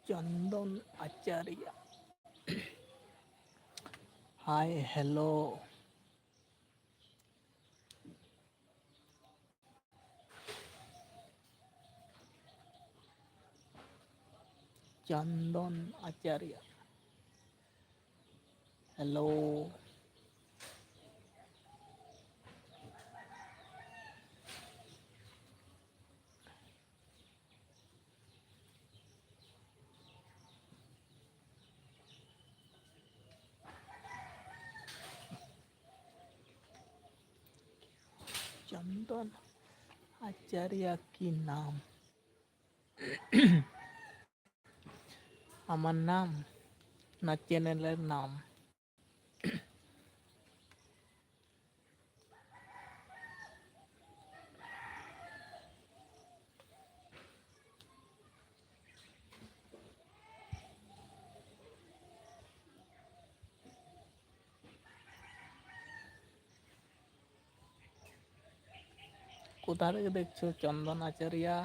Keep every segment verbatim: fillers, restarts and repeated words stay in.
ᱪᱚᱱᱫᱚᱱ ᱟᱪᱟᱨᱭᱟ᱾ Hi, hello. ᱪᱚᱱᱫᱚᱱ ᱟᱪᱟᱨᱭᱟ, hello. চন্দন আচারিয়া কি নাম? আমার নাম না চ্যানেলের নাম? কোথা থেকে দেখছো চন্দন আচারিয়া?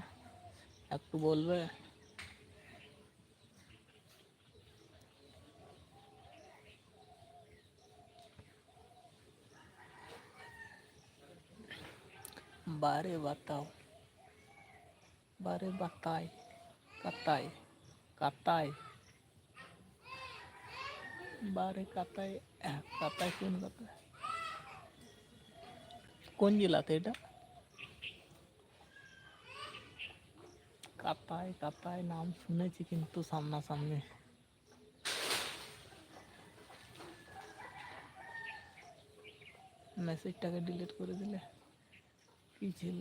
একটু বলবে? বারে বাতাও, বারে বাতাই, কাতাই, কাতাই, বারে কাতাই, কাতাই কোন কাতাই? কোন জেলাতে এটা? কাতাই, কাতাই নাম শুনেছি, কিন্তু সামনাসামনি। মেসেজটাকে ডিলিট করে দিলে কি ছিল?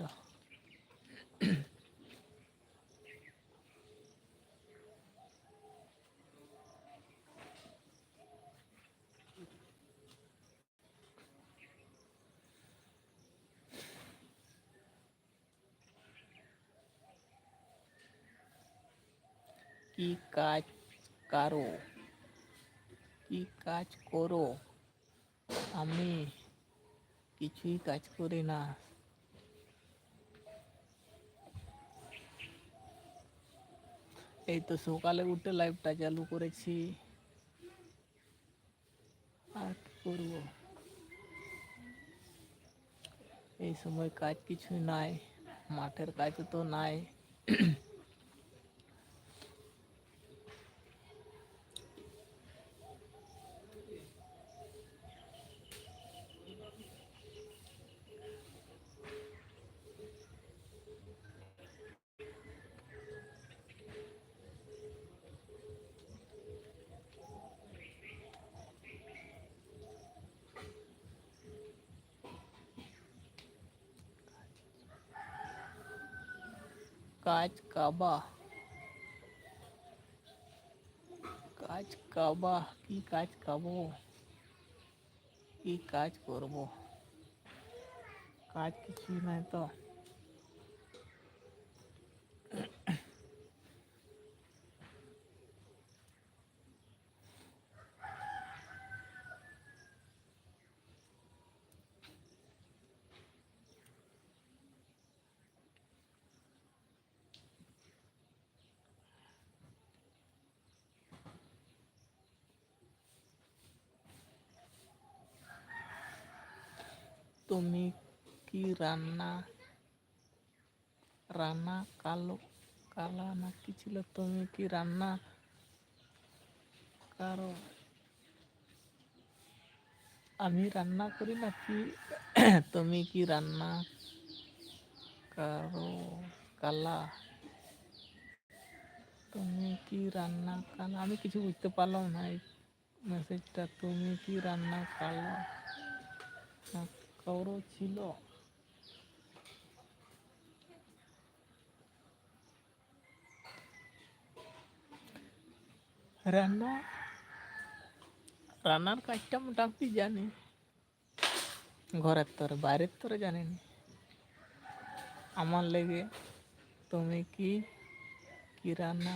কি কাজ কারো? কি কাজ করো? আমি কিছুই কাজ করি না। এই তো সকালে উঠে লাইভটা চালু করেছি। আর কি করবো, এই সময় কাজ কিছুই নাই, মাঠের কাজ তো নাই। কাজ কাবা, কাজ কাবা, কি কাজ কাবো, কি কাজ করব, কাজ কিছুই নাই তো। তুমি কি রান্না, রান্না কালো, কালা না কি ছিল? তুমি কি রান্না কারো? আমি রান্না করি নাকি তুমি কি রান্না কারো, কালা? তুমি কি রান্না কালা? আমি কিছু বুঝতে পারলাম না এই মেসেজটা। তুমি কি রান্না কালা না কারো ছিল? রান্না, রান্নার কাজটা মোটামুটি জানি, ঘরের তরে, বাইরের তরে জানি না। আমার লেগে তুমি কি, কি রান্না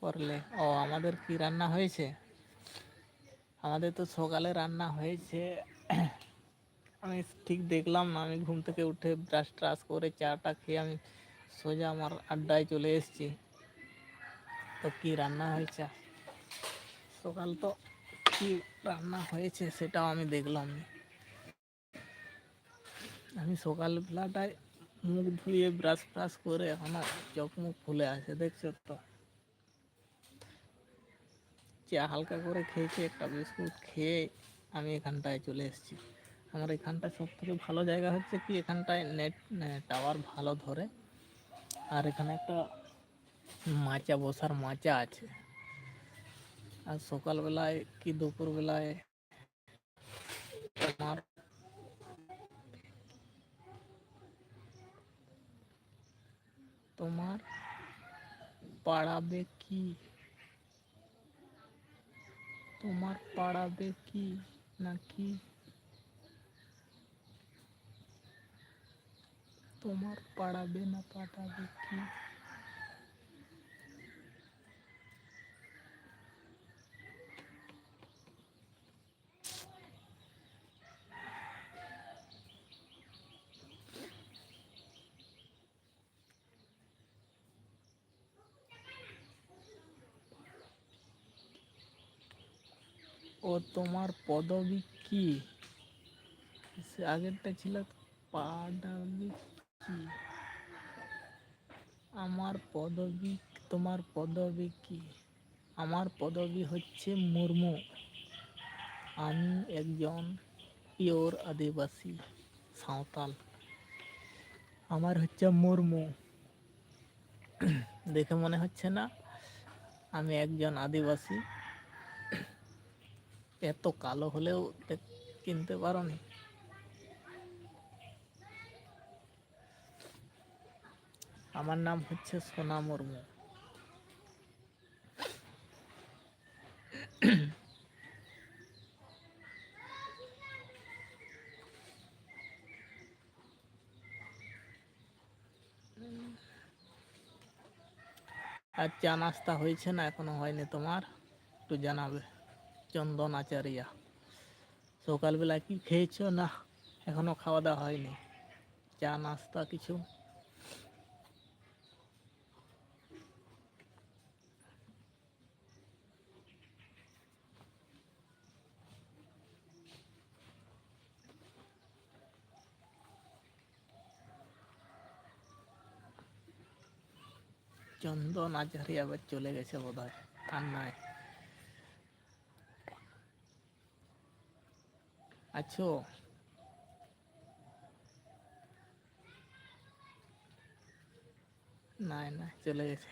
করলে? ও, আমাদের কি রান্না হয়েছে? আমাদের তো সকালে রান্না হয়েছে, আমি ঠিক দেখলাম না। আমি ঘুম থেকে উঠে ব্রাশ ট্রাশ করে চাটা খেয়ে আমি সোজা আমার আড্ডায় চলে এসেছি। তো কি রান্না হয়েছে, সকাল তো কি রান্না হয়েছে সেটাও আমি দেখলাম নি। আমি সকাল বেলাটায় মুখ ধুয়ে ব্রাশ ফ্রাশ করে এখনো চোখ মুখ ফুলে আছে, দেখছো তো। চা হালকা করে খেয়েছি, একটা বিস্কুট খেয়ে আমি এখানটায় চলে এসেছি। আমার এখানটায় সব থেকে ভালো জায়গা হচ্ছে কি, এখানটায় নেট টাওয়ার ভালো ধরে, আর এখানে একটা মাচা, বসার মাচা আছে। আর সকালবেলায় কি দুপুরবেলায় তোমার তোমার পাড়াবে কি? তোমার পাড়াবে কি নাকি? তোমার পাড়াবে না পাঠাবে কি? ও, তোমার পদবী কি? সে আগেরটা ছিল পাডাবি কি? আমার পদবী, তোমার পদবী কি? আমার পদবী হচ্ছে মুর্মু। আমি একজন পিওর আদিবাসী সাঁওতাল। আমার হচ্ছে মুর্মু। দেখে মনে হচ্ছে না আমি একজন আদিবাসী? এত কালো হলেও দেখ-, চিনতে পারোনি? আমার নাম হচ্ছে সোনা মুর্মু। আর চা নাস্তা হয়েছে না? এখনো হয়নি তোমার? একটু জানাবে। চন্দন আচারিয়া, সকালবেলা কি খেয়েছো? না, এখনো খাওয়া দাওয়া হয়নি। চা নাস্তা কিছু? চন্দন আচার্য আবার চলে গেছে বোধহয়। আর নাই। আছো? নাই, নাই, চলে গেছে।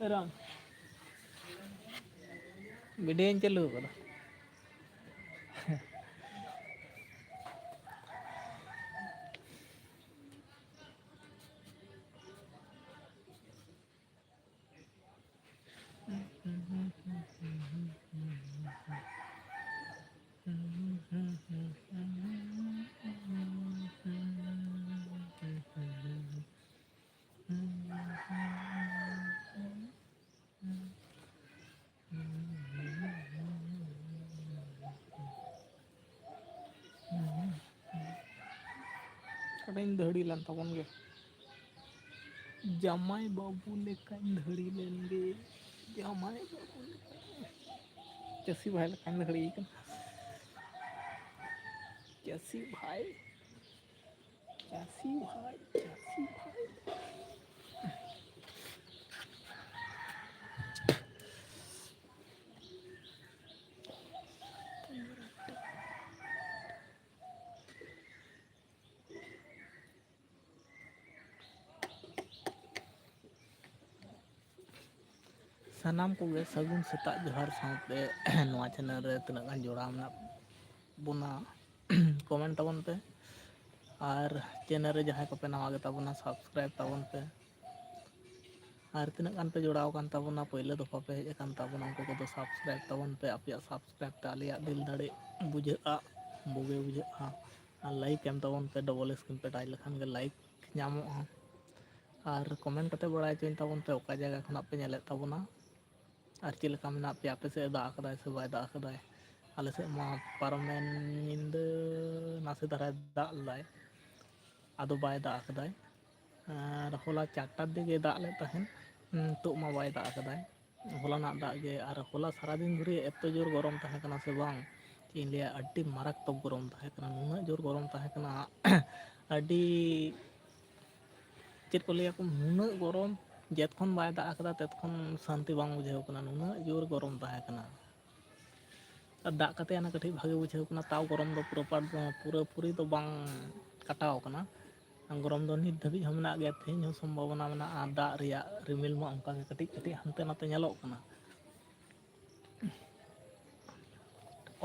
ᱨᱟᱢ, ᱵᱷᱤᱰᱤᱭᱳᱧ ᱪᱟᱹᱞᱩ ᱟᱠᱟᱫᱟ᱾ ᱠᱟᱹᱴᱤᱡ ᱤᱧ ᱫᱟᱹᱦᱲᱤ ᱞᱮᱱ ᱛᱟᱵᱚᱱ ᱜᱮ᱾ ᱡᱟᱢᱟᱭ ᱵᱟᱹᱵᱩ ᱞᱮᱠᱟᱧ ᱫᱟᱹᱦᱲᱤ ᱞᱮᱱ ᱜᱮ᱾ ᱡᱟᱢᱟᱭ ᱵᱟᱹᱵᱩ ᱞᱮᱠᱟᱧ, ᱪᱟᱹᱥᱤ ᱵᱷᱟᱭ ᱞᱮᱠᱟᱧ ᱫᱟᱹᱦᱲᱤ ᱠᱟᱱᱟ᱾ ᱪᱟᱹᱥᱤ ᱵᱷᱟᱭ, ᱪᱟᱹᱥᱤ ᱵᱷᱟᱭ, ᱪᱟᱹᱥᱤ ᱵᱷᱟᱭ᱾ ᱥᱟᱱᱟᱢ ᱠᱚᱜᱮ ᱥᱟᱹᱜᱩᱱ ᱥᱮᱛᱟᱜ ᱡᱚᱦᱟᱨ ᱥᱟᱶᱛᱮ ᱱᱚᱣᱟ ᱪᱮᱱᱮᱞ ᱨᱮ ᱛᱤᱱᱟᱹᱜ ᱜᱟᱱ ᱡᱚᱲᱟᱣ ᱢᱮᱱᱟᱜ ᱵᱚᱱᱟ, ᱠᱚᱢᱮᱱᱴ ᱛᱟᱵᱚᱱ ᱯᱮ᱾ ᱟᱨ ᱪᱮᱱᱮᱞ ᱨᱮ ᱡᱟᱦᱟᱸᱭ ᱠᱚᱯᱮ ᱱᱟᱣᱟ ᱜᱮᱛᱟ ᱵᱚᱱᱟ, ᱥᱟᱵᱥᱠᱨᱟᱭᱤᱵᱽ ᱛᱟᱵᱚᱱ ᱯᱮ᱾ ᱟᱨ ᱛᱤᱱᱟᱹᱜ ᱜᱟᱱ ᱯᱮ ᱡᱚᱲᱟᱣ ᱟᱠᱟᱱ ᱛᱟᱵᱚᱱᱟ, ᱯᱳᱭᱞᱳ ᱫᱚᱯᱷᱟ ᱯᱮ ᱦᱮᱡ ᱟᱠᱟᱱ ᱛᱟᱵᱚᱱᱟ, ᱩᱱᱠᱩ ᱠᱚᱫᱚ ᱥᱟᱵᱥᱠᱨᱟᱭᱤᱵᱽ ᱛᱟᱵᱚᱱ ᱯᱮ᱾ ᱟᱯᱮᱭᱟᱜ ᱥᱟᱵᱥᱠᱨᱟᱭᱤᱵᱽ ᱛᱮ ᱟᱞᱮᱭᱟᱜ ᱫᱤᱞ ᱫᱟᱲᱮ ᱵᱩᱡᱷᱟᱹᱜᱼᱟ, ᱵᱩᱜᱤ ᱵᱩᱡᱷᱟᱹᱜᱼᱟ᱾ ᱟᱨ ᱞᱟᱭᱤᱠ ᱮᱢ ᱛᱟᱵᱚᱱ ᱯᱮ, ᱰᱚᱵᱚᱞ ᱥᱠᱨᱤᱱ ᱯᱮ ᱴᱟᱪ ᱞᱮᱠᱷᱟᱱ ᱜᱮ ᱞᱟᱭᱤᱠ ᱧᱟᱢᱚᱜᱼᱟ᱾ ᱟᱨ ᱠᱚᱢᱮᱱᱴ ᱠᱟᱛᱮ ᱵᱟᱲᱟᱭ ᱦᱚᱪᱚᱧ ᱛᱟᱵᱚᱱ ᱯᱮ ᱚᱠᱟ ᱡᱟᱭᱜᱟ ᱠᱷᱚᱱᱟᱜ ᱯᱮ ᱧᱮᱞᱮᱫ ᱛᱟᱵᱚᱱᱟ ᱟᱨ ᱪᱮᱫ ᱞᱮᱠᱟ ᱢᱮᱱᱟᱜ ᱯᱮᱭᱟ, ᱟᱯᱮ ᱥᱮᱫ ᱮ ᱫᱟᱜ ᱟᱠᱟᱫᱟᱭ ᱥᱮ ᱵᱟᱭ ᱫᱟᱜ ᱟᱠᱟᱫᱟᱭ᱾ ᱟᱞᱮ ᱥᱮᱫ ᱢᱟ ᱯᱟᱨᱚᱢᱮᱱ ᱧᱤᱫᱟᱹ ᱱᱟᱥᱮ ᱫᱷᱟᱨᱟᱭ ᱫᱟᱜ ᱞᱮᱫᱟᱭ, ᱟᱫᱚ ᱵᱟᱭ ᱫᱟᱜ ᱟᱠᱟᱫᱟᱭ᱾ ᱟᱨ ᱦᱚᱞᱟ ᱪᱟᱨᱴᱟᱨ ᱫᱤᱠᱮ ᱫᱟᱜ ᱞᱮᱫ ᱛᱟᱦᱮᱸᱫ, ᱱᱤᱛᱚᱜ ᱢᱟ ᱵᱟᱭ ᱫᱟᱜ ᱟᱠᱟᱫᱟᱭ᱾ ᱦᱚᱞᱟᱱᱟᱜ ᱫᱟᱜ ᱜᱮ, ᱟᱨ ᱦᱚᱞᱟ ᱥᱟᱨᱟᱫᱤᱱ ᱫᱷᱚᱨᱮ ᱮᱛᱚ ᱡᱳᱨ ᱜᱚᱨᱚᱢ ᱛᱟᱦᱮᱸ ᱠᱟᱱᱟ ᱥᱮ ᱵᱟᱝ, ᱪᱮᱫ ᱤᱧ ᱞᱟᱹᱭᱟ, ᱟᱹᱰᱤ ᱢᱟᱨᱟᱠᱛᱚᱠ ᱜᱚᱨᱚᱢ ᱛᱟᱦᱮᱸ ᱠᱟᱱᱟ, ᱱᱩᱱᱟᱹᱜ ᱡᱳᱨ ᱜᱚᱨᱚᱢ ᱛᱟᱦᱮᱸ ᱠᱟᱱᱟ, ᱟᱹᱰᱤ, ᱪᱮᱫ ᱠᱚ ᱞᱟᱹᱭᱟ ᱠᱚ, ᱱᱩᱱᱟᱹᱜ ᱜᱚᱨᱚᱢ, ᱡᱮᱛᱠᱷᱚᱱ ᱵᱟᱭ ᱫᱟᱜ ᱟᱠᱟᱫᱟ ᱛᱮᱛᱠᱷᱚᱱ ᱥᱟᱱᱛᱤ ᱵᱟᱝ ᱵᱩᱡᱷᱟᱹᱣ ᱠᱟᱱᱟ, ᱱᱩᱱᱟᱹᱜ ᱡᱳᱨ ᱜᱚᱨᱚᱢ ᱛᱟᱦᱮᱸ ᱠᱟᱱᱟ᱾ ᱟᱨ ᱫᱟᱜ ᱠᱟᱛᱮ ᱚᱱᱟ ᱠᱟᱹᱴᱤᱡ ᱵᱷᱟᱜᱮ ᱵᱩᱡᱷᱟᱹᱣ ᱠᱟᱱᱟ, ᱛᱟᱣ ᱜᱚᱨᱚᱢ ᱫᱚ ᱯᱩᱨᱟᱹ ᱯᱟᱴ ᱫᱚ, ᱯᱩᱨᱟᱹᱯᱩᱨᱤ ᱫᱚ ᱵᱟᱝ ᱠᱟᱴᱟᱣ ᱠᱟᱱᱟ᱾ ᱜᱚᱨᱚᱢ ᱫᱚ ᱱᱤᱛ ᱫᱷᱟᱹᱵᱤᱡ ᱦᱚᱸ ᱢᱮᱱᱟᱜ ᱜᱮᱭᱟ᱾ ᱛᱮᱦᱮᱧ ᱦᱚᱸ ᱥᱚᱢᱵᱷᱟᱵᱚᱱᱟ ᱢᱮᱱᱟᱜᱼᱟ ᱫᱟᱜ ᱨᱮᱭᱟᱜ, ᱨᱤᱢᱤᱞ ᱢᱟ ᱚᱱᱠᱟ ᱜᱮ ᱠᱟᱹᱴᱤᱡ ᱠᱟᱹᱴᱤᱡ ᱦᱟᱱᱛᱮ ᱱᱟᱛᱮ ᱧᱮᱞᱚᱜ ᱠᱟᱱᱟ᱾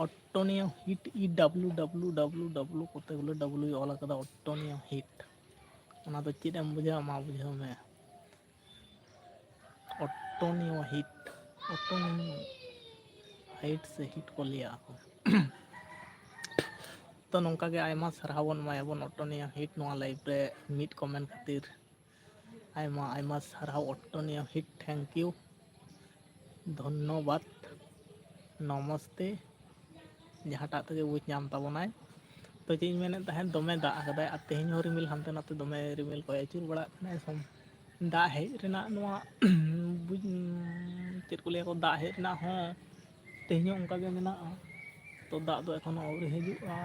ᱚᱴᱳᱱᱤᱭᱚ hit, E W W W W ᱠᱚᱛᱮ ᱜᱩᱞᱳ ᱰᱟᱵᱞᱤᱭᱩ ᱚᱞ ᱟᱠᱟᱫᱟ, ᱚᱴᱳᱱᱤᱭᱚ ᱦᱤᱴ᱾ ᱚᱱᱟ ᱫᱚ ᱪᱮᱫ ᱮᱢ ᱵᱩᱡᱷᱟᱹᱣᱟ, ᱢᱟ ᱵᱩᱡᱷᱟᱹᱣ ᱢᱮ᱾ ᱚᱴᱳᱱᱤᱭᱚ ᱦᱤᱴ, ᱚᱴᱳᱱᱤᱭᱚ ᱦᱤᱴ ᱥᱮ ᱦᱤᱴ ᱠᱚ ᱞᱟᱹᱭᱟ ᱟᱠᱚ᱾ ᱛᱚ ᱱᱚᱝᱠᱟ ᱜᱮ ᱟᱭᱢᱟ ᱥᱟᱨᱦᱟᱣ ᱵᱚᱱ ᱮᱢᱟᱭᱟᱵᱚᱱ ᱚᱴᱳᱱᱤᱭᱚ ᱦᱤᱴ ᱱᱚᱣᱟ ᱞᱟᱭᱤᱵᱷ ᱨᱮ ᱢᱤᱫ ᱠᱚᱢᱮᱱᱴ ᱠᱷᱟᱹᱛᱤᱨ᱾ ᱟᱭᱢᱟ ᱟᱭᱢᱟ ᱥᱟᱨᱦᱟᱣ ᱚᱴᱳᱱᱤᱭᱚ ᱦᱤᱴ, thank you, ᱫᱷᱚᱱᱱᱚᱵᱟᱫᱽ, ᱱᱚᱢᱚᱥᱛᱮ, ᱡᱟᱦᱟᱸᱴᱟᱜ ᱛᱮᱜᱮ ᱵᱩᱡᱽ ᱧᱟᱢ ᱛᱟᱵᱚᱱᱟᱭ᱾ ᱛᱚ ᱪᱮᱫ ᱤᱧ ᱢᱮᱱᱮᱫ ᱛᱟᱦᱮᱸᱫ, ᱫᱚᱢᱮ ᱫᱟᱜ ᱟᱠᱟᱫᱟᱭ ᱟᱨ ᱛᱮᱦᱮᱧ ᱦᱚᱸ ᱨᱤᱢᱤᱞ ᱦᱟᱱᱛᱮ ᱱᱟᱛᱮ ᱫᱚᱢᱮ ᱨᱤᱢᱤᱞ ᱠᱚᱭ ᱟᱹᱪᱩᱨ ᱵᱟᱲᱟᱜ ᱠᱟᱱᱟᱭ᱾ ᱥᱚᱢ-, ᱫᱟᱜ ᱦᱮᱡ ᱨᱮᱱᱟᱜ ᱱᱚᱣᱟ ᱵᱩᱡᱽ, ᱪᱮᱫ ᱠᱚ ᱞᱟᱹᱭᱟ ᱠᱚ, ᱫᱟᱜ ᱦᱮᱡ ᱨᱮᱱᱟᱜ ᱦᱚᱸ ᱛᱮᱦᱮᱧ ᱦᱚᱸ ᱚᱱᱠᱟ ᱜᱮ ᱢᱮᱱᱟᱜᱼᱟ᱾ ᱛᱚ ᱫᱟᱜ ᱫᱚ ᱮᱠᱷᱚᱱᱳ ᱟᱹᱣᱨᱤ ᱦᱤᱡᱩᱜᱼᱟ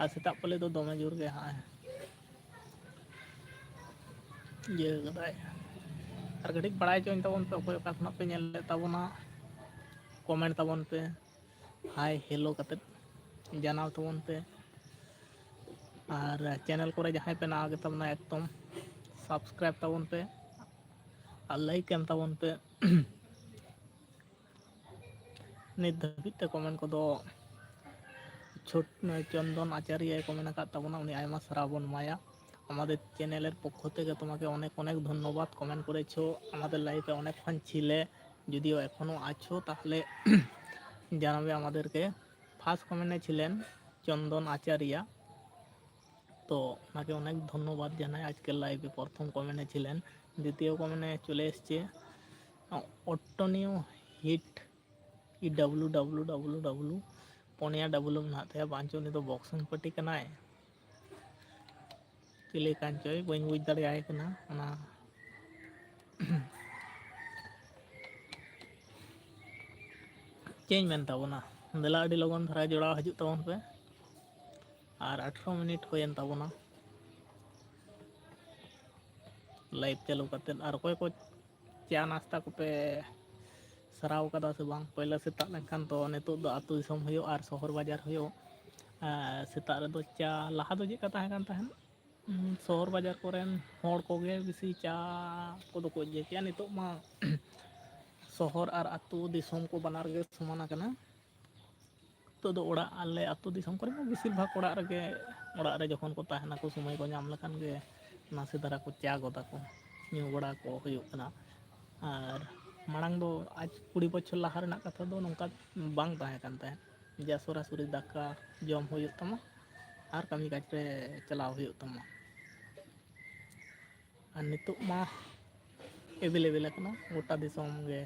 ᱟᱨ ᱥᱮᱛᱟᱜ ᱯᱟᱞᱮ ᱫᱚ ᱫᱚᱢᱮ ᱡᱳᱨ ᱜᱮ ᱦᱟᱸᱜ ᱤᱭᱟᱹ ᱠᱟᱫᱟᱭ᱾ ᱟᱨ ᱠᱟᱹᱴᱤᱡ ᱵᱟᱲᱟᱭ ᱦᱚᱪᱚᱧ ᱛᱟᱵᱚᱱ ᱯᱮ, ᱚᱠᱚᱭ ᱚᱠᱟ ᱠᱷᱚᱱᱟᱜ ᱯᱮ ᱧᱮᱞ ᱞᱮᱫ ᱛᱟᱵᱚᱱᱟ, ᱠᱚᱢᱮᱱᱴ ᱛᱟᱵᱚᱱ ᱯᱮ᱾ ᱦᱟᱭ ᱦᱮᱞᱳ ᱠᱟᱛᱮᱫ ᱡᱟᱱᱟᱣ ᱛᱟᱵᱚᱱ ᱯᱮ᱾ ᱟᱨ ᱪᱮᱱᱮᱞ ᱠᱚᱨᱮ ᱡᱟᱦᱟᱸᱭ ᱯᱮ ᱱᱟᱣᱟ ᱜᱮᱛᱟ ᱵᱚᱱᱟ, ᱮᱠᱫᱚᱢ ᱥᱟᱵᱥᱠᱨᱟᱭᱤᱵ ᱛᱟᱵᱚᱱ ᱯᱮ ᱟᱨ ᱞᱟᱭᱤᱠ ᱮᱢ ᱛᱟᱵᱚᱱ ᱯᱮ᱾ ᱱᱤᱛ ᱫᱷᱟᱹᱵᱤᱡ ᱛᱮ ᱠᱚᱢᱮᱱᱴ ᱠᱚᱫᱚ ᱪᱷᱳᱴ-, ᱪᱚᱱᱫᱚᱱ ᱟᱪᱟᱨᱤᱭᱟᱭ ᱠᱚᱢᱮᱱᱴ ᱟᱠᱟᱫ ᱛᱟᱵᱚᱱᱟ, ᱩᱱᱤ ᱟᱭᱢᱟ ᱥᱟᱨᱦᱟᱣ ᱵᱚᱱ ᱮᱢᱟᱭᱟ᱾ আমাদের চ্যানেলের পক্ষ থেকে তোমাকে অনেক অনেক ধন্যবাদ। কমেন্ট করেছো, আমাদের লাইভে অনেকক্ষণ ছিলে, যদিও এখনও আছো, তাহলে জানাবে আমাদেরকে। ফার্স্ট কমেন্টে ছিলেন চন্দন আচারিয়া, তো ওনাকে অনেক ধন্যবাদ জানাই। আজকের লাইভে প্রথম কমেন্টে ছিলেন, দ্বিতীয় কমেন্টে চলে এসছে অট্টনীয় hit, E W W W W, ᱯᱩᱱᱭᱟ ᱰᱟᱵᱚᱞ ᱢᱮᱱᱟᱜ ᱛᱟᱭᱟ᱾ ᱵᱟᱝᱪᱚ ᱩᱱᱤ ᱫᱚ ᱵᱚᱠᱥᱤᱝ ᱯᱟᱹᱴᱤ ᱠᱟᱱᱟᱭ, ᱪᱤᱞᱤ ᱠᱟᱱ ᱪᱚᱭ, ᱵᱟᱹᱧ ᱵᱩᱡᱽ ᱫᱟᱲᱮᱭᱟᱭ ᱠᱟᱱᱟ᱾ ᱚᱱᱟ ᱪᱮᱫ ᱤᱧ ᱢᱮᱱ ᱛᱟᱵᱚᱱᱟ, ᱫᱮᱞᱟ ᱟᱹᱰᱤ ᱞᱚᱜᱚᱱ ᱫᱷᱟᱨᱟ ᱡᱚᱲᱟᱣ ᱦᱤᱡᱩᱜ ᱛᱟᱵᱚᱱ ᱯᱮ᱾ ᱟᱨ ᱟᱴᱷᱨᱚ ᱢᱤᱱᱤᱴ ᱦᱩᱭᱮᱱ ᱛᱟᱵᱚᱱᱟ ᱞᱟᱭᱤᱵᱷ ᱪᱟᱹᱞᱩ ᱠᱟᱛᱮᱫ᱾ ᱟᱨ ᱚᱠᱚᱭ ᱠᱚ ᱪᱟ ᱱᱟᱥᱛᱟ ᱠᱚᱯᱮ ᱥᱟᱨᱟᱣ ᱠᱟᱫᱟ ᱥᱮ ᱵᱟᱝ? ᱯᱳᱭᱞᱳ ᱥᱮᱛᱟᱜ ᱞᱮᱱᱠᱷᱟᱱ ᱛᱚ ᱱᱤᱛᱚᱜ ᱫᱚ ᱟᱹᱛᱩ ᱫᱤᱥᱚᱢ ᱦᱩᱭᱩᱜ ᱟᱨ ᱥᱚᱦᱚᱨ ᱵᱟᱡᱟᱨ ᱦᱩᱭᱩᱜ᱾ ᱟᱨ ᱥᱮᱛᱟᱜ ᱨᱮᱫᱚ ᱪᱟ, ᱞᱟᱦᱟ ᱫᱚ ᱪᱮᱫ ᱞᱮᱠᱟ ᱛᱟᱦᱮᱸ ᱠᱟᱱ ᱛᱟᱦᱮᱸᱫ? ᱥᱚᱦᱚᱨ ᱵᱟᱡᱟᱨ ᱠᱚᱨᱮᱱ ᱦᱚᱲ ᱠᱚᱜᱮ ᱵᱮᱥᱤ ᱪᱟ ᱠᱚᱫᱚ ᱠᱚ ᱤᱭᱟᱹ ᱠᱮᱭᱟ᱾ ᱱᱤᱛᱚᱜ ᱢᱟ ᱥᱚᱦᱚᱨ ᱟᱨ ᱟᱹᱛᱩ ᱫᱤᱥᱚᱢ ᱠᱚ ᱵᱟᱱᱟᱨ ᱜᱮ ᱥᱚᱢᱟᱱ ᱟᱠᱟᱱᱟ᱾ ᱱᱤᱛᱚᱜ ᱫᱚ ᱚᱲᱟᱜ, ᱟᱞᱮ ᱟᱹᱛᱩ ᱫᱤᱥᱚᱢ ᱠᱚᱨᱮ ᱢᱟ ᱵᱮᱥᱤᱨ ᱵᱷᱟᱜᱽ ᱚᱲᱟᱜ ᱨᱮᱜᱮ, ᱚᱲᱟᱜ ᱨᱮ ᱡᱚᱠᱷᱚᱱ ᱠᱚ ᱛᱟᱦᱮᱱᱟᱠᱚ, ᱥᱚᱢᱚᱭ ᱠᱚ ᱧᱟᱢ ᱞᱮᱠᱷᱟᱱ ᱜᱮ ᱱᱟᱥᱮ ᱫᱷᱟᱨᱟ ᱠᱚ ᱪᱟ ᱜᱚᱫᱟ ᱠᱚ, ᱧᱩ ᱵᱟᱲᱟ ᱠᱚ ᱦᱩᱭᱩᱜ ᱠᱟᱱᱟ᱾ ᱟᱨ ᱢᱟᱲᱟᱝ ᱫᱚ, ᱟᱡ ᱠᱩᱲᱤ ᱵᱚᱪᱷᱚᱨ ᱞᱟᱦᱟ ᱨᱮᱱᱟᱜ ᱠᱟᱛᱷᱟ ᱫᱚ ᱱᱚᱝᱠᱟ ᱵᱟᱝ ᱛᱟᱦᱮᱸ ᱠᱟᱱ ᱛᱟᱦᱮᱸᱫ, ᱡᱟ ᱥᱚᱨᱟᱥᱚᱨᱤ ᱫᱟᱠᱟ ᱡᱚᱢ ᱦᱩᱭᱩᱜ ᱛᱟᱢᱟ ᱟᱨ ᱠᱟᱹᱢᱤ ᱠᱟᱡᱽ ᱨᱮ ᱪᱟᱞᱟᱣ ᱦᱩᱭᱩᱜ ᱛᱟᱢᱟ᱾ ᱟᱨ ᱱᱤᱛᱚᱜ ᱢᱟ ᱮᱵᱮᱞᱮᱵᱮᱞ ᱟᱠᱟᱱᱟ ᱜᱚᱴᱟ ᱫᱤᱥᱚᱢ ᱜᱮ᱾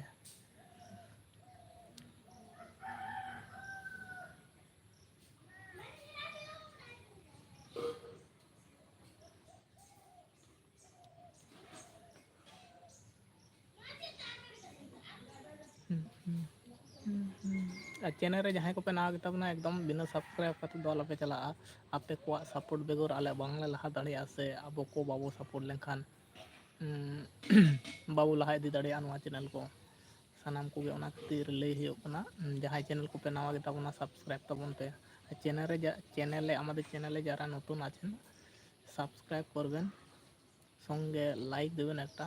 ᱟᱨ ᱪᱮᱱᱮᱞ ᱨᱮ ᱡᱟᱦᱟᱸᱭ ᱠᱚᱯᱮ ᱱᱟᱣᱟ ᱜᱮᱛᱟ ᱵᱚᱱᱟ, ᱮᱠᱫᱚᱢ ᱵᱤᱱᱟᱹ ᱥᱟᱵᱥᱠᱨᱟᱭᱤᱵ ᱠᱟᱛᱮ ᱫᱚ ᱟᱞᱚᱯᱮ ᱪᱟᱞᱟᱜᱼᱟ᱾ ᱟᱯᱮ ᱠᱚᱣᱟᱜ ᱥᱟᱯᱳᱨᱴ ᱵᱮᱜᱚᱨ ᱟᱞᱮ ᱵᱟᱝᱞᱮ ᱞᱟᱦᱟ ᱫᱟᱲᱮᱭᱟᱜᱼᱟ, ᱥᱮ ᱟᱵᱚ ᱠᱚ ᱵᱟᱵᱚ ᱥᱟᱯᱳᱨᱴ ᱞᱮᱱᱠᱷᱟᱱ, ᱩᱸ, ᱵᱟᱵᱚ ᱞᱟᱦᱟ ᱤᱫᱤ ᱫᱟᱲᱮᱭᱟᱜᱼᱟ ᱱᱚᱣᱟ ᱪᱮᱱᱮᱞ ᱠᱚ᱾ ᱥᱟᱱᱟᱢ ᱠᱚᱜᱮ ᱚᱱᱟ ᱠᱷᱟᱹᱛᱤᱨ ᱞᱟᱹᱭ ᱦᱩᱭᱩᱜ ᱠᱟᱱᱟ, ᱡᱟᱦᱟᱸᱭ ᱪᱮᱱᱮᱞ ᱠᱚᱯᱮ ᱱᱟᱣᱟ ᱜᱮᱛᱟ ᱵᱚᱱᱟ, ᱥᱟᱵᱥᱠᱨᱟᱭᱤᱵ ᱛᱟᱵᱚᱱ ᱯᱮ᱾ ᱪᱮᱱᱮᱞ ᱨᱮ ᱡᱟ-, ᱪᱮᱱᱮᱞ ᱨᱮ, ᱟᱢᱟᱫᱮᱨ ᱪᱮᱱᱮᱞ ᱨᱮ ᱡᱟᱨᱟ ᱱᱚᱛᱩᱱ ᱟᱪᱷᱮᱱ, ᱥᱟᱵᱥᱠᱨᱟᱭᱤᱵ ᱠᱚᱨᱵᱮᱱ, ᱥᱚᱝᱜᱮ ᱞᱟᱭᱤᱠ ᱫᱮᱵᱮᱱ ᱮᱠᱴᱟ᱾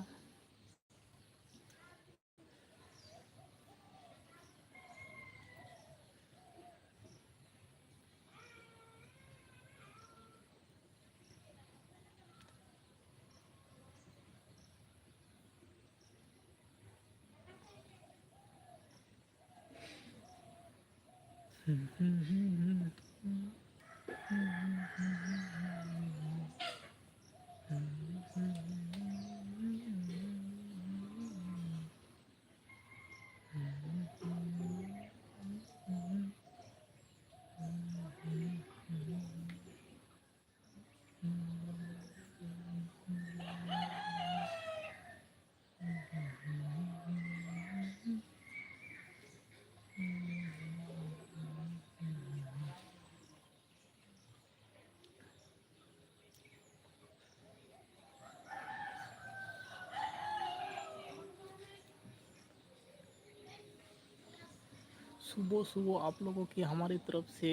सुबह सुबह आप लोगों की हमारी तरफ से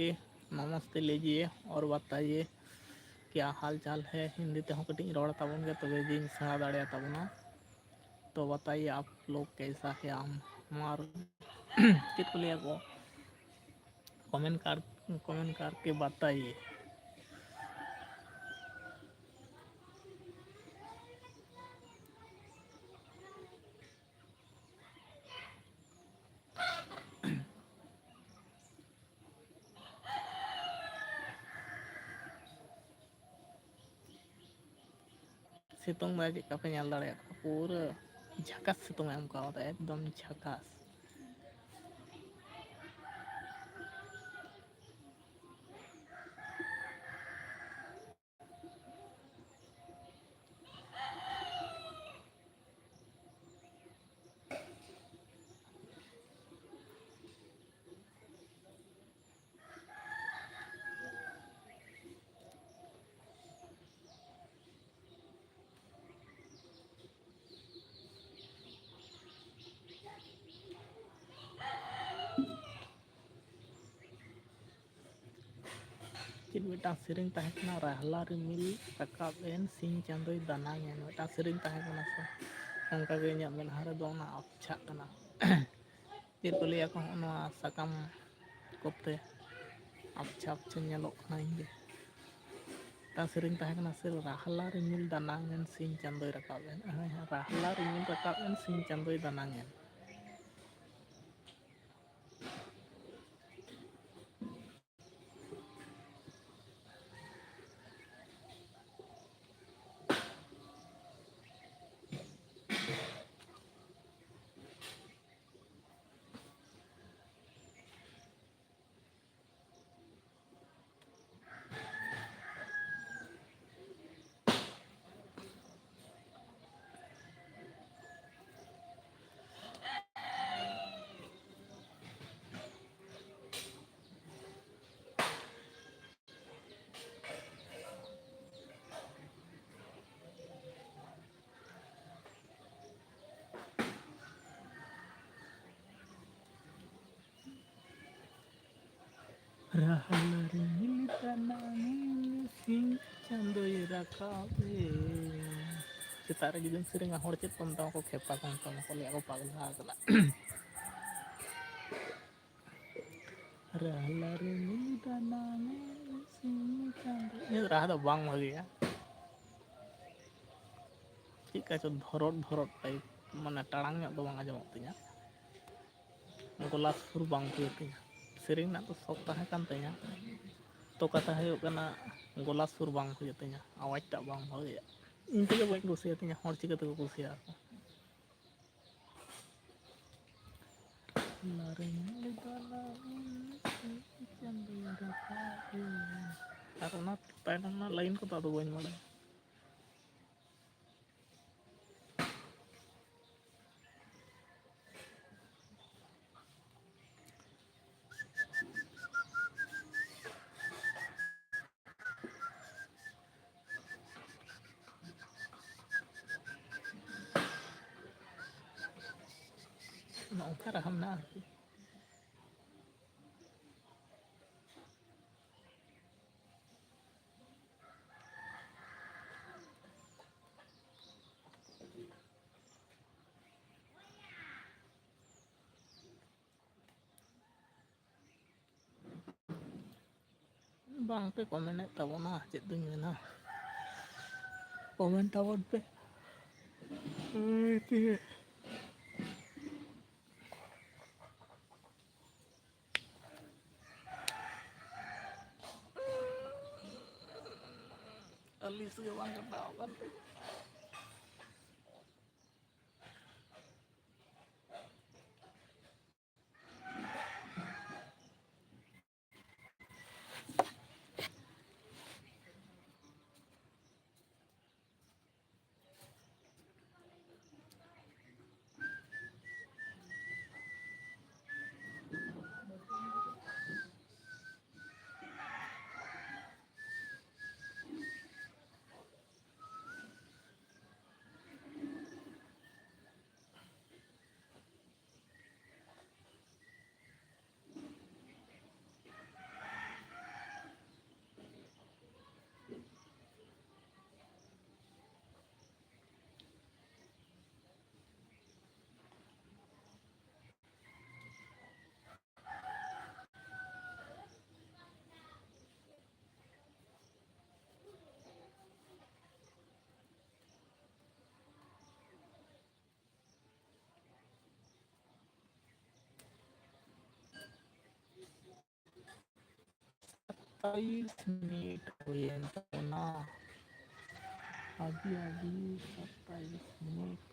नमस्ते लीजिए और बताइए, क्या हाल चाल है, हिंदी ᱛᱮᱦᱚᱸ ᱠᱟᱹᱴᱤᱡ ᱤᱧ ᱨᱚᱲ ᱛᱟᱵᱚᱱ ᱜᱮ, ᱛᱚᱵᱮ ᱡᱮᱧ ᱥᱮᱬᱟ ᱫᱟᱲᱮᱭᱟ ᱛᱟᱵᱚᱱᱟ᱾ तो बताइए आप लोग कैसा है, ᱟᱢ ᱦᱟᱢᱟᱨ ᱪᱮᱫ ᱠᱚ ᱞᱟᱹᱭᱟ ᱠᱚ, कमेंट कर, कमेंट करके बताइए। ᱥᱤᱛᱩᱝ ᱫᱟᱭ, ᱪᱮᱫ ᱞᱮᱠᱟ ᱯᱮ ᱧᱮᱞ ᱫᱟᱲᱮᱭᱟᱜ ᱠᱟᱱᱟ, ᱯᱩᱨᱟᱹ ᱡᱷᱟᱠᱟᱥ ᱥᱤᱛᱩᱝ ᱮ ᱮᱢ ᱠᱟᱣᱫᱟ, ᱮᱠᱫᱚᱢ ᱡᱷᱟᱠᱟᱥ᱾ ᱪᱮᱫ ᱢᱤᱫᱴᱟᱝ ᱥᱮᱨᱮᱧ ᱛᱟᱦᱮᱸ ᱠᱟᱱᱟ, ᱨᱟᱦᱞᱟ ᱨᱤᱢᱤᱞ ᱨᱟᱠᱟᱵ ᱮᱱ, ᱥᱤᱧ ᱪᱟᱸᱫᱚᱭ ᱫᱟᱱᱟᱝ ᱮᱱ, ᱢᱤᱫᱴᱟᱝ ᱥᱮᱨᱮᱧ ᱛᱟᱦᱮᱸ ᱠᱟᱱᱟ ᱥᱮ, ᱚᱱᱠᱟᱜᱮ ᱤᱧᱟᱹᱜ ᱢᱮᱫᱦᱟ ᱨᱮᱫᱚ ᱚᱱᱟ ᱟᱵᱪᱷᱟᱜ ᱠᱟᱱᱟ᱾ ᱪᱮᱫ ᱠᱚ ᱞᱟᱹᱭᱟ ᱠᱚ, ᱦᱚᱸᱜᱼᱚ ᱱᱚᱣᱟ ᱥᱟᱠᱟᱢ ᱠᱚᱛᱮ ᱟᱵᱪᱷᱟ ᱟᱵᱪᱷᱟ ᱧᱮᱞᱚᱜ ᱠᱟᱱᱟ᱾ ᱤᱧ ᱜᱮ ᱢᱤᱫᱴᱟᱝ ᱥᱮᱨᱮᱧ ᱛᱟᱦᱮᱸ ᱠᱟᱱᱟ ᱥᱮ, ᱨᱟᱦᱞᱟ ᱨᱤᱢᱤᱞ ᱫᱟᱱᱟᱝ ᱮᱱ, ᱥᱤᱧ ᱪᱟᱸᱫᱚᱭ ᱨᱟᱠᱟᱵ ᱮᱱ, ᱦᱮᱸ, ᱦᱮᱸ, ᱨᱟᱦᱞᱟ ᱨᱤᱢᱤᱞ ᱨᱟᱠᱟᱵ ᱮᱱ, ᱥᱤᱧ ᱪᱟᱸᱫᱚᱭ ᱫᱟᱱᱟᱝ ᱮᱱ᱾ ᱨᱟᱦᱞᱟ ᱨᱤᱢᱤᱞ ᱫᱟᱱᱟᱝ ᱮᱱ, ᱥᱤᱧ ᱪᱟᱸᱫᱚᱭ ᱨᱟᱠᱟᱵ ᱮᱱ᱾ ᱥᱮᱛᱟᱜ ᱨᱮ ᱡᱩᱫᱤᱢ ᱥᱮᱨᱮᱧᱟ, ᱦᱚᱲ ᱪᱮᱫ ᱠᱚ ᱢᱮᱛᱟᱢᱟ? ᱠᱚ ᱠᱷᱮᱯᱟ ᱠᱚ ᱢᱮᱛᱟᱢᱟ, ᱠᱚ ᱞᱟᱹᱭᱟ ᱠᱚ ᱯᱟᱜᱽᱞᱟ ᱟᱠᱟᱱᱟ᱾ ᱨᱟᱦᱞᱟ ᱨᱤᱢᱤᱞ ᱫᱟᱱᱟ ᱢᱮ ᱥᱤᱧ ᱪᱟᱸᱫᱚ᱾ ᱤᱧᱟᱹᱜ ᱨᱟᱦᱟ ᱫᱚ ᱵᱟᱝ ᱵᱷᱟᱜᱮᱭᱟ, ᱪᱮᱫᱠᱟ ᱪᱚ ᱫᱷᱚᱨᱚᱴ ᱫᱷᱚᱨᱚᱴ ᱴᱟᱭᱤᱯ, ᱢᱟᱱᱮ ᱴᱟᱲᱟᱝ ᱧᱚᱜ ᱫᱚ ᱵᱟᱝ ᱟᱸᱡᱚᱢᱚᱜ ᱛᱤᱧᱟᱹ, ᱜᱚᱞᱟ ᱥᱩᱨ ᱵᱟᱝ ᱦᱩᱭᱩᱜ ᱛᱤᱧᱟᱹ᱾ ᱥᱮᱨᱮᱧ ᱨᱮᱱᱟᱜ ᱫᱚ ᱥᱚᱠ ᱛᱟᱦᱮᱸ ᱠᱟᱱ ᱛᱤᱧᱟᱹ, ᱛᱚ ᱠᱟᱛᱷᱟ ᱦᱩᱭᱩᱜ ᱠᱟᱱᱟ ᱜᱚᱞᱟ ᱥᱩᱨ ᱵᱟᱝ ᱦᱩᱭᱩᱜ ᱛᱤᱧᱟᱹ, ᱟᱣᱟᱡᱽ ᱴᱟᱜ ᱵᱟᱝ ᱵᱷᱟᱜᱮᱭᱟ᱾ ᱤᱧ ᱛᱮᱜᱮ ᱵᱟᱹᱧ ᱠᱩᱥᱤᱭᱟᱛᱤᱧᱟ, ᱦᱚᱲ ᱪᱤᱠᱟᱹ ᱛᱮᱠᱚ ᱠᱩᱥᱤᱭᱟᱜᱼᱟ? ᱟᱨ ᱚᱱᱟ ᱛᱟᱭᱱᱚᱢ ᱨᱮᱱᱟᱜ ᱞᱟᱭᱤᱱ ᱠᱚᱫᱚ ᱟᱫᱚ ᱵᱟᱹᱧ ᱵᱟᱲᱟᱭᱟ᱾ ᱱᱚᱝᱠᱟ ᱨᱟᱦᱟ ᱢᱮᱱᱟᱜᱼᱟ ᱟᱨᱠᱤ᱾ ᱵᱟᱝ ᱯᱮ ᱠᱚᱢᱮᱱᱴ ᱮᱫ ᱛᱟᱵᱚᱱᱟ, ᱪᱮᱫ ᱫᱩᱧ ᱢᱮᱱᱟ, ᱠᱚᱢᱮᱱᱴ ᱛᱟᱵᱚᱱ ᱯᱮ᱾ ᱮᱭ ᱛᱤᱱᱟᱹᱜ ᱟᱹᱞᱤᱥ ᱜᱮ ᱵᱟᱝ ᱠᱟᱴᱟᱣ ᱠᱟᱱ ᱛᱤᱧᱟ᱾ ᱥᱟᱛᱟᱭᱤᱥ ᱢᱤᱱᱤᱴ ᱦᱩᱭᱮᱱ ᱛᱟᱵᱚᱱᱟ᱾ ᱟᱹᱰᱤ ᱟᱹᱰᱤ ᱥᱟᱛᱟᱭᱤᱥ ᱢᱤᱱᱤᱴ᱾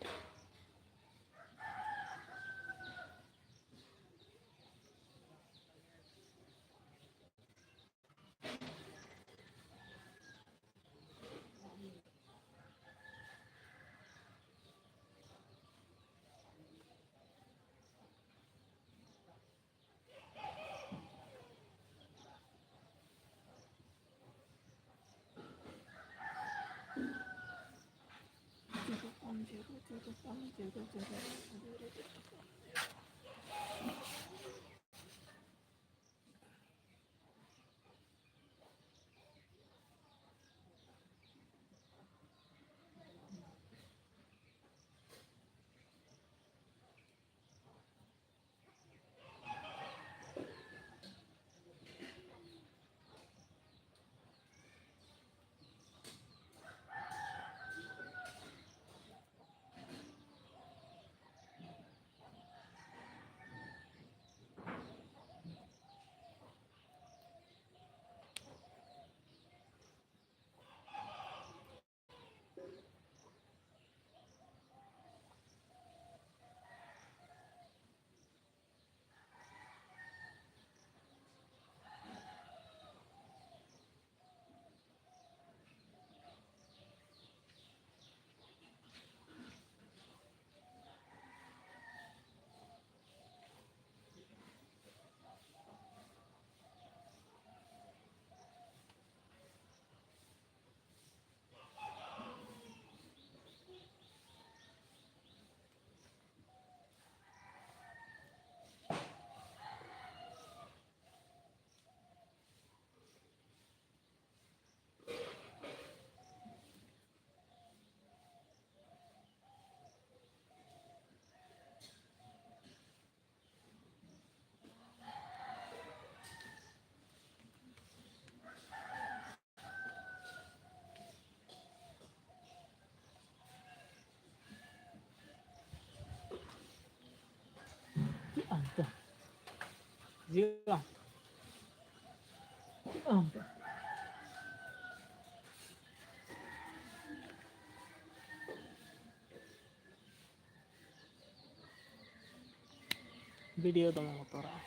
ᱟᱪᱪᱷᱟ᱾ ᱡᱤᱭᱚᱱ᱾ ᱵᱷᱤᱰᱤᱭᱳ ᱫᱚᱢᱮ ᱵᱚᱛᱚᱨᱟᱜᱼᱟ᱾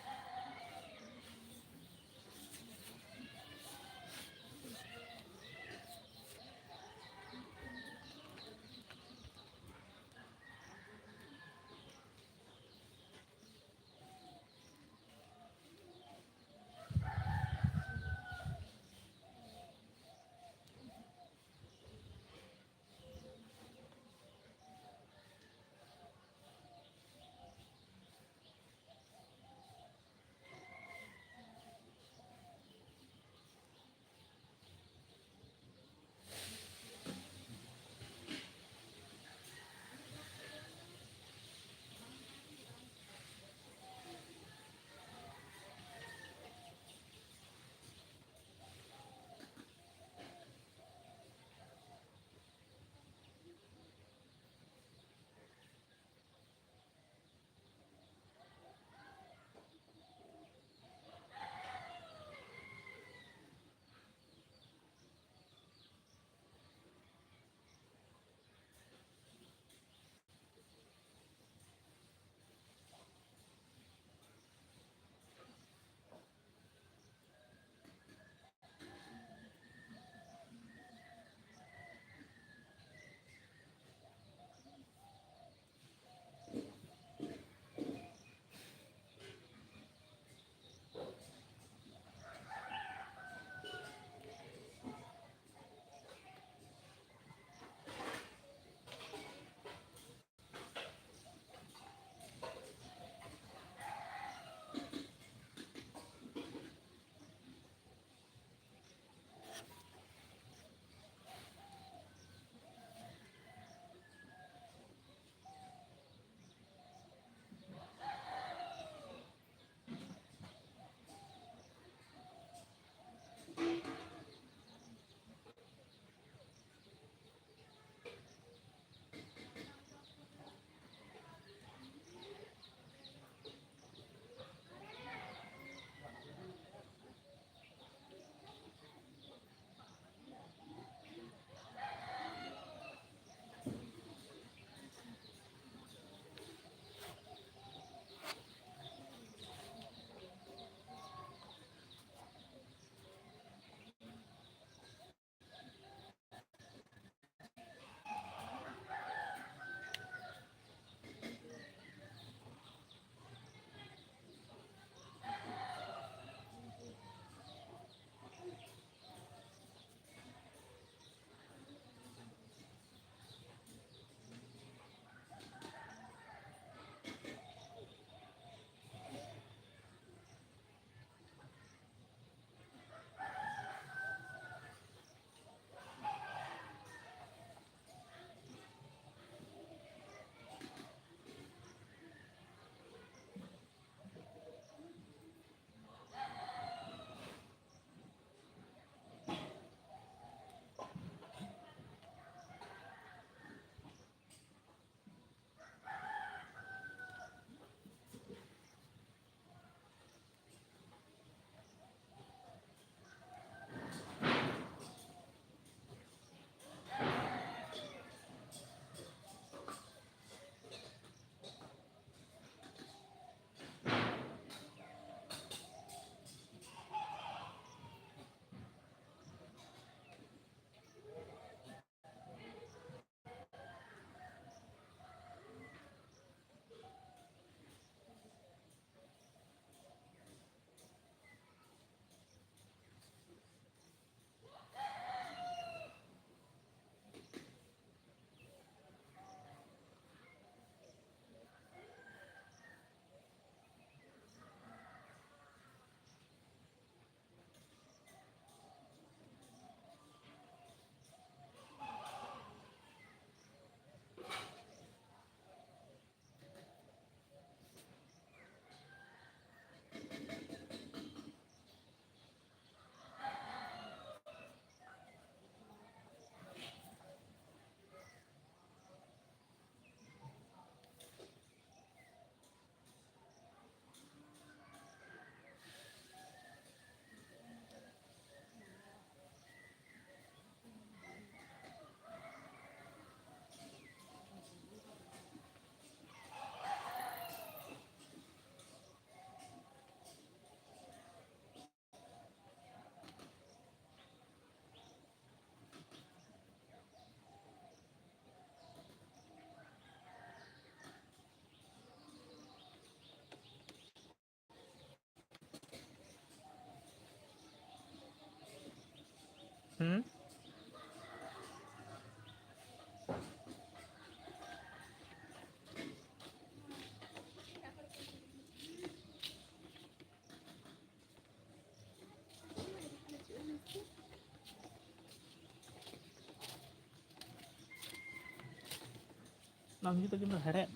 ᱵᱟᱝ ᱦᱩᱭᱩᱜ ᱛᱟᱹᱠᱤᱱ ᱫᱚ ᱦᱮᱲᱦᱮᱫ᱾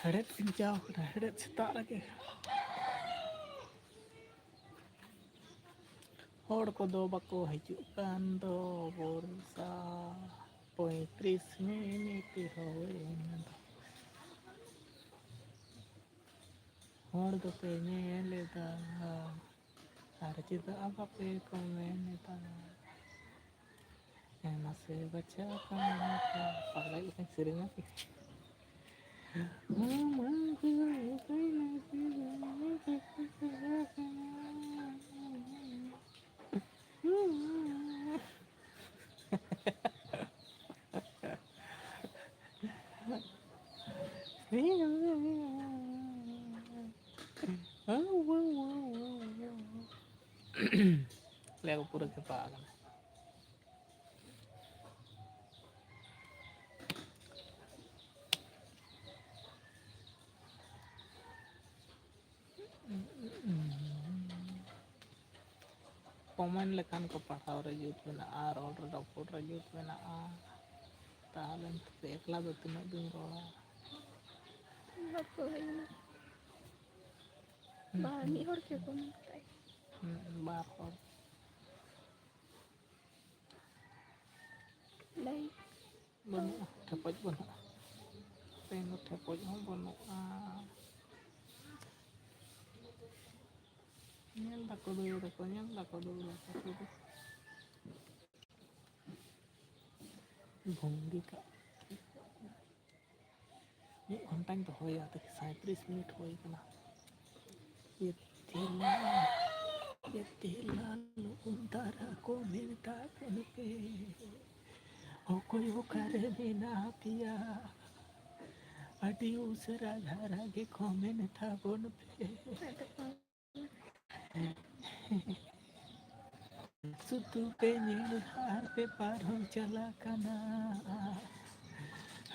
ᱦᱮᱲᱦᱮᱫ ᱠᱤᱱ ᱪᱟᱣ ᱠᱟᱱᱟ, ᱦᱮᱲᱦᱮᱫ ᱥᱮᱛᱟᱜ ᱨᱮᱜᱮ᱾ ᱦᱚᱲ ᱠᱚᱫᱚ ᱵᱟᱠᱚ ᱦᱤᱡᱩᱜ ᱠᱟᱱ ᱫᱚ, ᱵᱚᱨᱥᱟ ᱯᱚᱸᱭᱛᱨᱤᱥ ᱢᱤᱱᱤᱴ ᱦᱩᱭᱮᱱ ᱫᱚ᱾ ᱦᱚᱲ ᱫᱚᱯᱮ ᱧᱮᱞ ᱮᱫᱟ, ᱟᱨ ᱪᱮᱫᱟᱜ ᱵᱟᱯᱮ ᱠᱚᱢᱮᱱ ᱮᱫᱟ? ᱦᱮᱸ, ᱢᱟᱥᱮ ᱵᱟᱪᱷᱟ ᱠᱚᱢᱮᱱ ᱠᱚ᱾ ᱯᱟᱜᱽᱞᱟ ᱞᱮᱠᱟᱧ ᱥᱮᱨᱮᱧᱟ ᱠᱤ? ᱞᱟᱹᱭ ᱟᱠᱚ ᱯᱩᱨᱟᱹ ᱠᱷᱮᱯᱟ ᱟᱠᱟᱱᱟ᱾ ᱠᱚᱢᱮᱱᱴ ᱞᱮᱠᱷᱟᱱ ᱠᱚ ᱯᱟᱲᱦᱟᱣ ᱨᱮ ᱡᱩᱛ ᱢᱮᱱᱟᱜᱼᱟ, ᱨᱚᱲ ᱨᱚᱯᱚᱲ ᱨᱮ ᱡᱩᱛ ᱢᱮᱱᱟᱜᱼᱟ᱾ ᱛᱟᱦᱚᱞᱮ ᱮᱠᱞᱟ ᱫᱚ ᱛᱤᱱᱟᱹᱜ ᱫᱤᱱ ᱨᱚᱲᱟ? ᱵᱟᱠᱚ ᱦᱩᱭ ᱮᱱᱟ᱾ ᱦᱩᱸ, ᱵᱟᱨ, ᱦᱩᱸ᱾ ᱢᱤᱫ ᱦᱚᱲ ᱜᱮ ᱠᱚᱢᱮᱱᱴ ᱠᱟᱜᱼᱟᱭ᱾ ᱦᱩᱸ, ᱵᱟᱨ ᱦᱚᱲ᱾ ᱞᱟᱹᱭ᱾ ᱵᱟᱹᱱᱩᱜᱼᱟ, ᱴᱷᱮᱯᱚᱡ ᱵᱟᱹᱱᱩᱜᱼᱟ᱾ ᱛᱮᱦᱮᱧ ᱫᱚ ᱴᱷᱮᱯᱚᱡ ᱦᱚᱸ ᱵᱟᱹᱱᱩᱜᱼᱟ᱾ ᱧᱮᱞ ᱫᱟᱠᱚ, ᱫᱟᱹᱲ ᱫᱟᱠᱚ, ᱧᱮᱞ ᱫᱟᱠᱚ, ᱫᱟᱹᱲ ᱫᱟᱠᱚ ᱥᱩᱫᱷᱩ᱾ ᱵᱷᱚᱝᱜᱤ ᱠᱟᱜ᱾ ᱢᱤᱫ ᱜᱷᱚᱱᱴᱟᱧ ᱫᱚᱦᱚᱭᱟ, ᱛᱮᱦᱮᱧ ᱥᱟᱸᱭᱛᱨᱤᱥ ᱢᱤᱱᱤᱴ ᱦᱩᱭ ᱠᱟᱱᱟ᱾ ᱮᱛᱮᱞᱟ, ᱮᱛᱮᱞᱟ ᱞᱩᱜᱩᱱ ᱫᱷᱟᱨᱟ ᱠᱚᱢᱮᱱᱴ ᱛᱟᱵᱚᱱ ᱯᱮ᱾ ᱚᱠᱚᱭ ᱚᱠᱟᱨᱮ ᱢᱮᱱᱟᱜ ᱯᱮᱭᱟ? ᱟᱹᱰᱤ ᱩᱥᱟᱹᱨᱟ ᱫᱷᱟᱨᱟ ᱜᱮ ᱠᱚᱢᱮᱱᱴ ᱛᱟᱵᱚᱱ ᱯᱮ᱾ ᱥᱩᱫᱷᱩ ᱯᱮ ᱧᱮᱞ ᱟᱨ ᱯᱮ ᱯᱟᱨᱚᱢ ᱪᱟᱞᱟᱜ ᱠᱟᱱᱟ᱾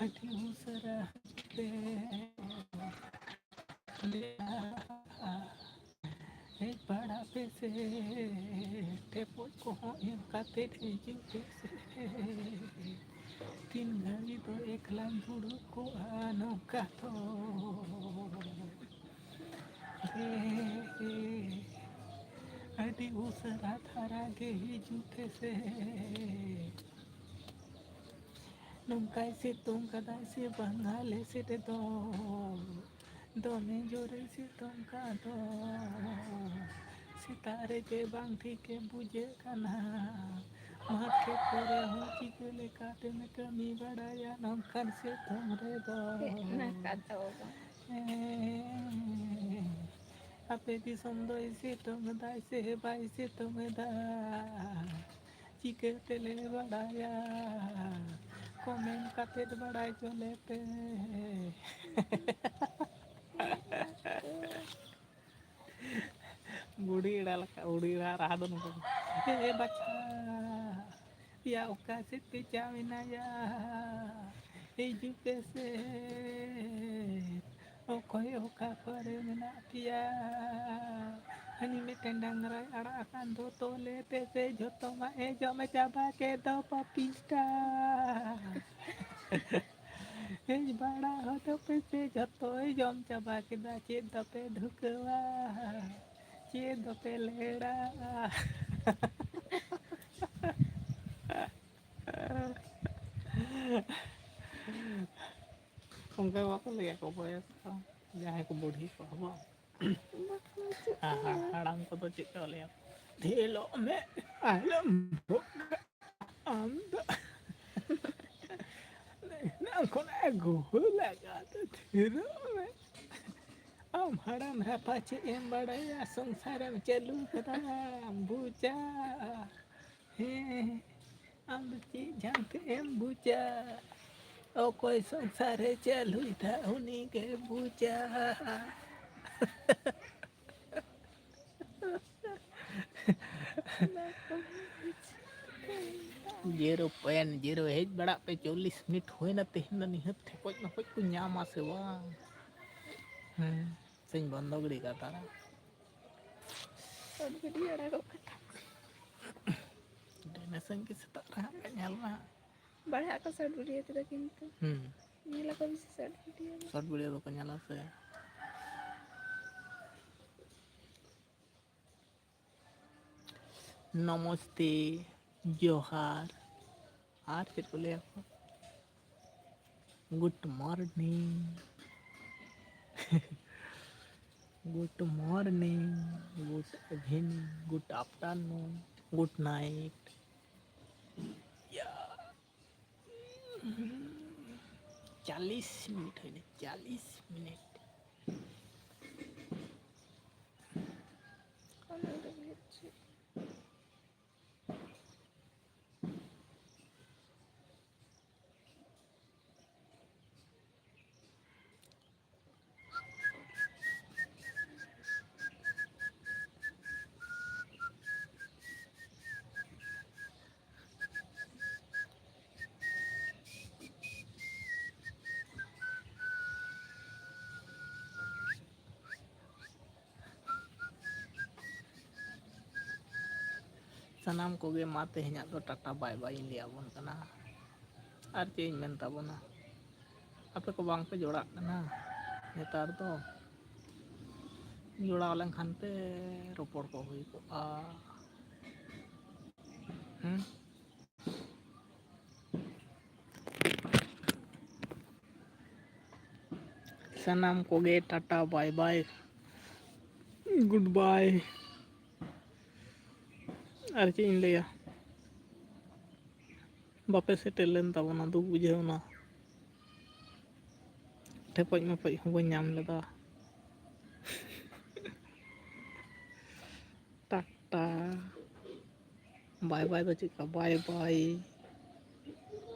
ᱟᱹᱰᱤ ᱩᱥᱟᱹᱨᱟ ᱯᱮ ᱦᱮᱡ ᱵᱟᱲᱟᱜ ᱯᱮ ᱥᱮ, ᱴᱷᱮᱯᱚᱡ ᱠᱚᱦᱚᱸ ᱮᱢ ᱠᱟᱛᱮ ᱦᱤᱡᱩᱜ ᱯᱮ ᱥᱮ᱾ ᱛᱤᱱ ᱜᱷᱟᱹᱲᱤ ᱫᱚ ᱮᱠᱞᱟᱧ ᱫᱩᱲᱩᱵ ᱠᱚᱜᱼᱟ ᱱᱚᱝᱠᱟ ᱫᱚ᱾ ᱦᱮ, ᱦᱮ, ᱟᱹᱰᱤ ᱩᱥᱟᱹᱨᱟ ᱫᱷᱟᱨᱟ ᱜᱮ ᱦᱤᱡᱩᱜ ᱯᱮᱥᱮ᱾ ᱱᱚᱝᱠᱟᱭ ᱥᱤᱛᱩᱝ ᱠᱟᱫᱟᱭ ᱥᱮ ᱵᱟᱝ ᱟᱞᱮ ᱥᱮᱫ ᱫᱚ? ᱫᱚᱢᱮ ᱡᱳᱨᱮ ᱥᱤᱛᱩᱝ ᱠᱟᱫ ᱫᱚ᱾ ᱥᱮᱛᱟᱜ ᱨᱮᱜᱮ ᱵᱟᱝ ᱴᱷᱤᱠᱮ ᱵᱩᱡᱷᱟᱹᱜ ᱠᱟᱱᱟ᱾ ᱢᱟᱴᱷ ᱠᱷᱮᱛ ᱠᱚᱨᱮ ᱦᱚᱸ ᱪᱤᱠᱟᱹ ᱞᱮᱠᱟᱛᱮᱢ ᱠᱟᱹᱢᱤ ᱵᱟᱲᱟᱭᱟ ᱱᱚᱝᱠᱟᱱ ᱥᱤᱛᱩᱝ ᱨᱮᱫᱚ? ᱦᱮᱸ, ᱚᱱᱟ ᱠᱟᱛᱷᱟ ᱵᱟᱵᱟ᱾ ᱦᱮᱸ, ᱟᱯᱮ ᱫᱤᱥᱚᱢ ᱫᱚᱭ ᱥᱤᱛᱩᱝ ᱮᱫᱟᱭ ᱥᱮ ᱵᱟᱭ ᱥᱤᱛᱩᱝ ᱮᱫᱟ? ᱪᱤᱠᱟᱹ ᱛᱮᱞᱮ ᱵᱟᱲᱟᱭᱟ? ᱠᱚᱢᱮᱱᱴ ᱠᱟᱛᱮᱫ ᱵᱟᱲᱟᱭ ᱦᱚᱪᱚ ᱞᱮᱯᱮ᱾ ᱵᱩᱲᱦᱤ ᱮᱲᱟ ᱞᱮᱠᱟ, ᱵᱩᱲᱦᱤ ᱮᱲᱟ ᱨᱟᱦᱟ ᱫᱚ ᱱᱚᱝᱠᱟ ᱜᱮ᱾ ᱮ ᱵᱟᱪᱷᱟ, ᱭᱟ ᱚᱠᱟ ᱥᱮᱫ ᱯᱮ ᱪᱟᱣ ᱮᱱᱟ ᱭᱟ? ᱦᱤᱡᱩᱜ ᱯᱮᱥᱮ᱾ ᱚᱠᱚᱭ ᱚᱠᱟ ᱠᱚᱨᱮ ᱢᱮᱱᱟᱜ ᱯᱮᱭᱟ? ᱦᱟᱹᱱᱤ ᱢᱤᱫᱴᱮᱱ ᱰᱟᱝᱨᱟᱭ ᱟᱲᱟᱜ ᱟᱠᱟᱱ ᱫᱚ ᱛᱚᱞᱮ ᱯᱮᱥᱮ, ᱡᱷᱚᱛᱚ ᱢᱟᱜ ᱮ ᱡᱚᱢ ᱪᱟᱵᱟ ᱠᱮᱫ ᱫᱚ ᱯᱟᱯᱤᱥᱴᱟ᱾ ᱦᱮᱡ ᱵᱟᱲᱟ ᱦᱚᱫᱚᱜ ᱯᱮᱥᱮ, ᱡᱷᱚᱛᱚᱭ ᱡᱚᱢ ᱪᱟᱵᱟ ᱠᱮᱫᱟ᱾ ᱪᱮᱫ ᱫᱚᱯᱮ ᱰᱷᱩᱠᱟᱹᱣᱟ? ᱪᱮᱫ ᱫᱚᱯᱮ ᱞᱮᱲᱟ? ᱚᱱᱠᱟ ᱵᱟᱠᱚ ᱞᱟᱹᱭᱟ ᱠᱚ ᱵᱚᱭᱮᱥ ᱠᱚ, ᱡᱟᱦᱟᱸᱭ ᱠᱚ ᱵᱩᱰᱷᱤ ᱠᱚ, ᱦᱮᱸ ᱵᱟᱝ? ᱵᱟᱠᱚ ᱦᱤᱡᱩᱜ ᱦᱟ-, ᱦᱟ-, ᱠᱟᱱᱟ᱾ ᱦᱟᱲᱟᱢ ᱠᱚᱫᱚ ᱪᱮᱫ ᱠᱚ ᱞᱟᱹᱭᱟ? ᱫᱷᱤᱞᱚᱜ ᱢᱮ, ᱟᱞᱚᱢ ᱵᱷᱚᱜᱟ, ᱟᱢ ᱫᱚ ᱮᱱᱟᱝ ᱠᱷᱚᱱᱟᱜ ᱮ ᱜᱩᱦᱩ ᱞᱟᱜᱟ ᱛᱮ ᱛᱷᱤᱨᱚᱜ ᱢᱮ᱾ ᱟᱢ ᱦᱟᱲᱟᱢ ᱦᱟᱯᱟ ᱪᱮᱫ ᱮᱢ ᱵᱟᱲᱟᱭᱟ? ᱥᱚᱝᱥᱟᱨᱮᱢ ᱪᱟᱹᱞᱩ ᱠᱟᱫᱟ, ᱵᱩᱡᱟ᱾ ᱦᱮᱸ, ᱟᱢ ᱫᱚ ᱪᱮᱫ ᱡᱟᱝ ᱛᱮ ᱮᱢ ᱵᱩᱡᱟ? ᱚᱠᱚᱭ ᱥᱚᱝᱥᱟᱨᱮ ᱪᱟᱹᱞᱩᱭᱮᱫᱟ, ᱩᱱᱤ ᱜᱮ ᱵᱩᱡᱟ᱾ ᱡᱮᱨᱳ ᱯᱚᱭᱮᱱᱴ ᱡᱮᱨᱳ᱾ ᱦᱮᱡ ᱵᱟᱲᱟᱜ ᱯᱮ, ᱪᱚᱞᱞᱤᱥ ᱢᱤᱱᱤᱴ ᱦᱩᱭᱱᱟ᱾ ᱛᱮᱦᱮᱧ ᱫᱚ ᱱᱤᱦᱟᱹᱛ ᱴᱷᱮᱠᱚᱡ ᱢᱚᱠᱚᱡ ᱠᱚ ᱧᱟᱢᱟ ᱥᱮ ᱵᱟᱝ? ᱦᱮᱸ, ᱥᱮᱧ ᱵᱚᱱᱫᱚ ᱜᱤᱰᱤ ᱠᱟᱜ ᱛᱟᱦᱞᱮ᱾ ᱟᱹᱰᱤ ᱟᱹᱰᱤ ᱟᱲᱟᱜᱚᱜ ᱠᱟᱱᱟ᱾ ᱰᱮᱱᱮᱥᱚᱱ ᱜᱮ ᱥᱮᱛᱟᱜ ᱨᱮ ᱦᱟᱸᱜ ᱯᱮ ᱧᱮᱞ ᱢᱟ ᱦᱟᱸᱜ᱾ ᱵᱟᱲᱟᱭ ᱟᱠᱚ short video ᱛᱮᱫᱚ, ᱠᱤᱱᱛᱩ ᱦᱩᱸ᱾ ᱧᱮᱞ ᱟᱠᱚ ᱵᱮᱥᱤ short video ᱫᱚ᱾ Short video ᱵᱟᱠᱚ ᱧᱮᱞᱟ ᱥᱮ᱾ ᱱᱚᱢᱚᱥᱛᱮ, ᱡᱚᱦᱟᱨ, ᱟᱨ ᱪᱮᱫ ᱠᱚ ᱞᱟᱹᱭᱟ ᱠᱚ? Good morning, good morning, good evening, good afternoon, good night. ᱭᱟ, ᱪᱟᱞᱤᱥ ᱢᱤᱱᱤᱴ ᱦᱩᱭᱱᱟ, ᱪᱟᱞᱤᱥ ᱢᱤᱱᱤᱴ᱾ ᱥᱟᱱᱟᱢ ᱠᱚᱜᱮ ᱢᱟ ᱛᱮᱦᱮᱧᱟᱜ ᱫᱚ ᱴᱟᱴᱟ ᱵᱟᱭ ᱵᱟᱭ ᱤᱧ ᱞᱟᱹᱭ ᱟᱵᱚᱱ ᱠᱟᱱᱟ᱾ ᱟᱨ ᱪᱮᱫ ᱤᱧ ᱢᱮᱱ ᱛᱟᱵᱚᱱᱟ, ᱟᱯᱮ ᱠᱚ ᱵᱟᱝ ᱯᱮ ᱡᱚᱲᱟᱜ ᱠᱟᱱᱟ ᱱᱮᱛᱟᱨ ᱫᱚ᱾ ᱡᱚᱲᱟᱣ ᱞᱮᱱᱠᱷᱟᱱ ᱯᱮ ᱨᱚᱯᱚᱲ ᱠᱚ ᱦᱩᱭ ᱠᱚᱜᱼᱟ᱾ ᱦᱩᱸ? ᱥᱟᱱᱟᱢ ᱠᱚᱜᱮ Tata, bye bye, good bye᱾ ᱟᱨ ᱪᱮᱫ ᱤᱧ ᱞᱟᱹᱭᱟ, ᱵᱟᱯᱮ ᱥᱮᱴᱮᱨ ᱞᱮᱱ ᱛᱟᱵᱚᱱᱟ, ᱫᱩᱠ ᱵᱩᱡᱷᱟᱹᱣ ᱮᱱᱟ᱾ ᱴᱷᱮᱯᱚᱡ ᱢᱮᱯᱚᱡ ᱦᱚᱸ ᱵᱟᱹᱧ ᱧᱟᱢ ᱞᱮᱫᱟ᱾ ᱴᱟᱴᱟ᱾ Bye bye ᱫᱚ ᱪᱮᱫ ᱞᱮᱠᱟ? Bye bye᱾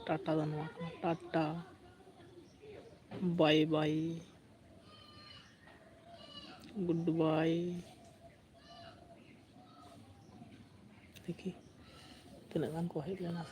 ᱴᱟᱴᱟ ᱫᱚ ᱱᱚᱣᱟ ᱠᱟᱱᱟ, Tata. Bye bye᱾ Good bye᱾ ᱫᱮᱠᱷᱤ ᱛᱤᱱᱟᱹᱜ ᱜᱟᱱ ᱠᱚ ᱦᱮᱡ ᱞᱮᱱᱟ᱾